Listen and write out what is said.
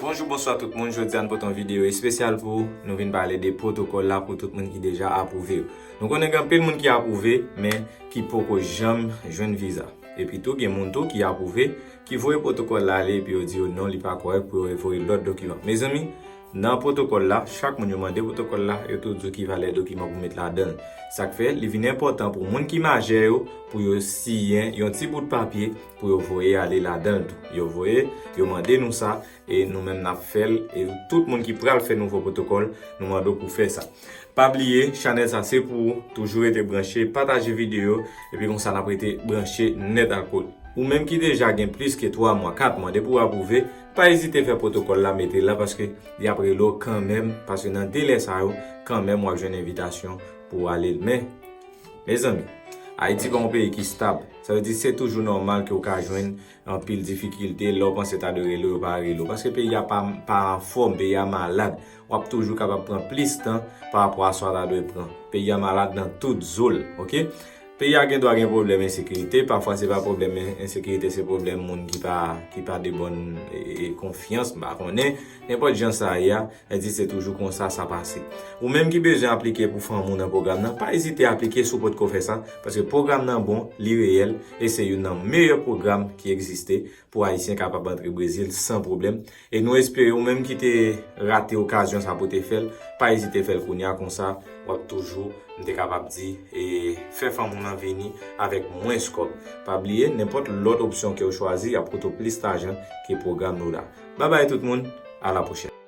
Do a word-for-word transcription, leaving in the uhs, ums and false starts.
Bonjou, bonswa tout moun. Jodi a n pote yon videyo espesyal pou ou. Nou vin pale de pwotokòl la pou tout moun ki deja apwouve yo. Nou konnen gen anpil moun ki apwouve, men ki poko janm jwenn viza. Epi tou, gen moun tou ki apwouve, ki voye pwotokòl la ale, epi yo di yo non, li pa kòrèk, pou yo voye lòt dokiman. Mezanmi, nan pwotokòl la, chak moun yo mande pwotokòl la, yo tou di w ki valè dokiman pou met ladan l. Sa k fè, li vin enpòtan pou moun ki majè yo, pou yo siyen yon ti bout papye, pou yo voye ale ladan l tou. Yo voye, yo mande nou sa, e nou menm n ap fè l, e tout moun ki pral fè nouvo pwotokòl, nou mande w pou fè sa. Pa bliye, chanèl sa se pou ou, toujou rete branche, pataje videyo, epi konsa n ap rete branche nèt ak ou. Ou menm ki deja gen plis ke twa mwa, kat mwa, depi w apwouve, pa ezite fè pwotokòl la, mete l la, paske y ap rele w kanmenm, paske nan delè sa yo, kanmenm w ap jwenn envitasyon pou w ale l. Men, mezanmi, Ayiti pa yon peyi ki stab. Sa vle di se toujou nòmal ke w ka jwenn anpil difikilte, lè w panse ta dwe rele w, yo pa rele w. Paske peyi a pa, pa anfòm, peyi a malad. W ap toujou kapab pran plis tan pa rapò a sa w ta dwe pran. Peyi a malad nan tout zo l, oke? Peyi a gen dwa gen pwoblèm ensekirite, pafwa se pa pwoblèm en-, ensekirite, se pwoblèm moun ki pa, ki pa de bòn, e, e, konfyans, m pa konnen. Nenpòt jan sa ye a, sa vle di se toujou konsa sa pase. Ou menm ki bezwen aplike pou fanmi w nan pwogram nan, pa ezite aplike si w potko fè sa, paske pwogram nan bon, li reyèl, e se youn nan meyè pwogram ki egziste pou Ayisyen kapab antre Brezil san pwoblèm. E nou espere ou menm ki te rate okazyon sa pou te fè l, pa ezite fè l kounye a, konsa w ap toujou, m te kapab di, e fè fanmi w lan vini avèk mwens kòb. Pa bliye, nenpòt lòt opsyon ke w chwazi, y ap koute w plis lajan ke pwogram nou la. Babay tout moun, a la pwochèn.